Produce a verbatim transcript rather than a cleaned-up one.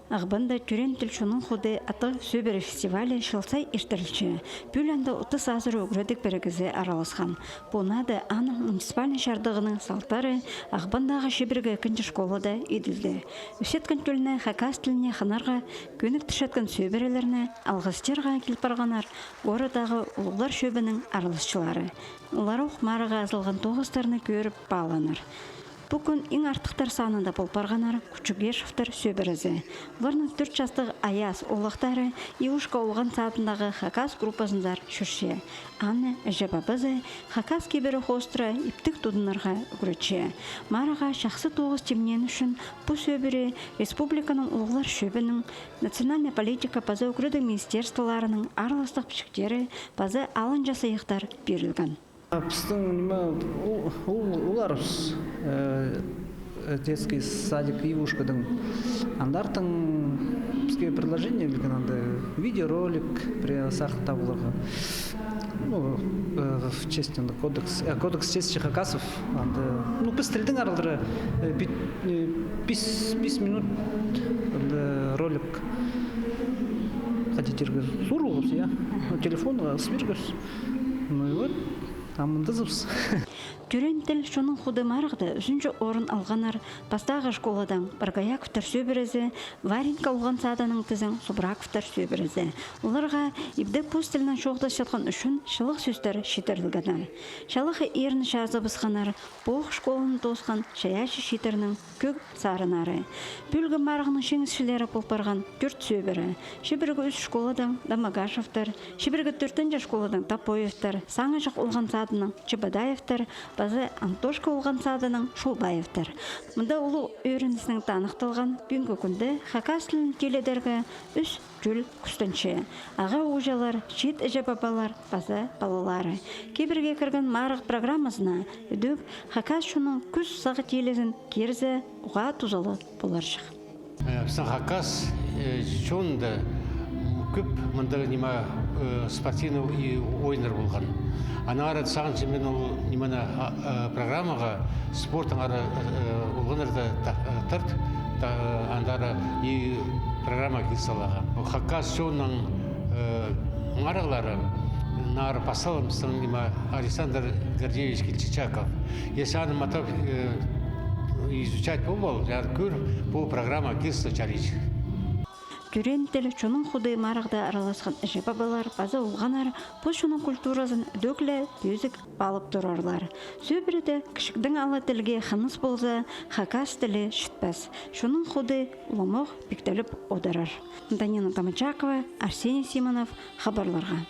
Ағбанда «Тӧреен тіл — чонның худы» аттығ сӧбіре фестивалі чыл сай иртірілче. Пӱӱл анда отыс азыра ӱгредіг пірігізі араласхан. Пу наада аның муниципальный чардығының салтары Ағбандағы чибіргі ікінҷі школада иділді. Ӧсеткен тӧлні хакас тіліне хынарға кӧніктірчеткен сӧбірелерні алғыстирға кил парғаннар городтағы улуғлар чӧбінің араласчылары. Олар ох марығға азылған тоғыстарны кӧріп паалааннар. Пу кӱн иң артыхтар санында пол парғаннар Кучугешевтер сӧбірезі. Оларның тӧрт частығ Аяс оолахтары «Ивушка» олған садындағы хакас группазынзар чӧрче. Аның іҷе-пабазы хакас кибірі хоостыра иптіг тудынарға ӱгретче. Марығға чахсы тоғыс тимнеен ӱчӱн пу сӧбіре республиканың улуғлар чӧбінің, национальнай политика паза ӱгредіг министерстволарының араластығ пічіктері паза алынҷа сыйыхтар пирілген. Пістің, ниме, у-, у-, уларыбыс, э, детский садик «Ивушкадаң». Андартын піске предложение килген, анда видеоролик пірее сағын табыларға. Ну, э, в честь анда кодекс, э, кодекс чести хакасов, анда, ну, піс тілдің аралдыра, э, пит-, э, пис, пис минут анда ролик. Хайди тирге, сурығыс, я? Ну, телефонға ыс пиргебіс. Ну и вот. Амындызыбыс. «Тӧреен тіл — чонның худы» марығда ӱзінҷі орын алғаннар пастағы школадаң Боргояковтар сӧбірезі, Варенька олған садының тізең Субраковтар сӧбірезі. Оларға ибде пос тілінең чоохтасчатхан ӱчӱн чылығ сӧстер читірілгеннер. Чалахай иирні чазыбысханнар пу ох школаны тоосхан чайаачы чииттернің кӧг сарыннары. Пӱӱлгі марығның чиңісчілері пол парған тӧрт сӧбіре. Чибіргі ӱс школадаң Домогашевтер, чибіргі тӧртінҷі школадаң Топоевтер, Саңыҷах олған садының Чебодаевтер паза Антошка олған садының Шулбаевтер. Мында улуғ ӧрініснең таныхталған пӱӱнгі кӱнде хакас тілін тилідерге ӱс тӧл кӱстенче: ағаа-ууҷалар, чиит іҷе-пабалар паза палалары. Кибірге кірген марығ программазына ідӧк хакас чонның кӱс сағ-тилізін кирзе, уғаа тузалығ поларҷых. Э, пістің хакас, э, чонында, м, кӧп мындағ, ниме, э, спортивный и ойыннар полған. Аннаңар сағынчам мин ол, нимені, а, а, программаға спорттаң ары, э, олғаннарны та-, э, тарт, та-, андар и программа кил саларға. Хакас чонның, э, марығлары наар пасталған пістің, ниме, Александр Гордеевич Кильчичаков. Если аны матап, э, изучать полып ал, я кӧр, пу программа кил сал чарир. «Тӧреен тіл — чонның худы» марығда араласхан іҷе-пабалар паза олғаннар пос чонның культуразын ідӧк ле пӧзік паалап турарлар. Сӧбіреде кічігдең ала тілге хыныс полза, хакас тілі чітпес. Чонның худы уламох пиктеліп одырар. Антонина Томочакова, Арсений Симонов, хабарларға.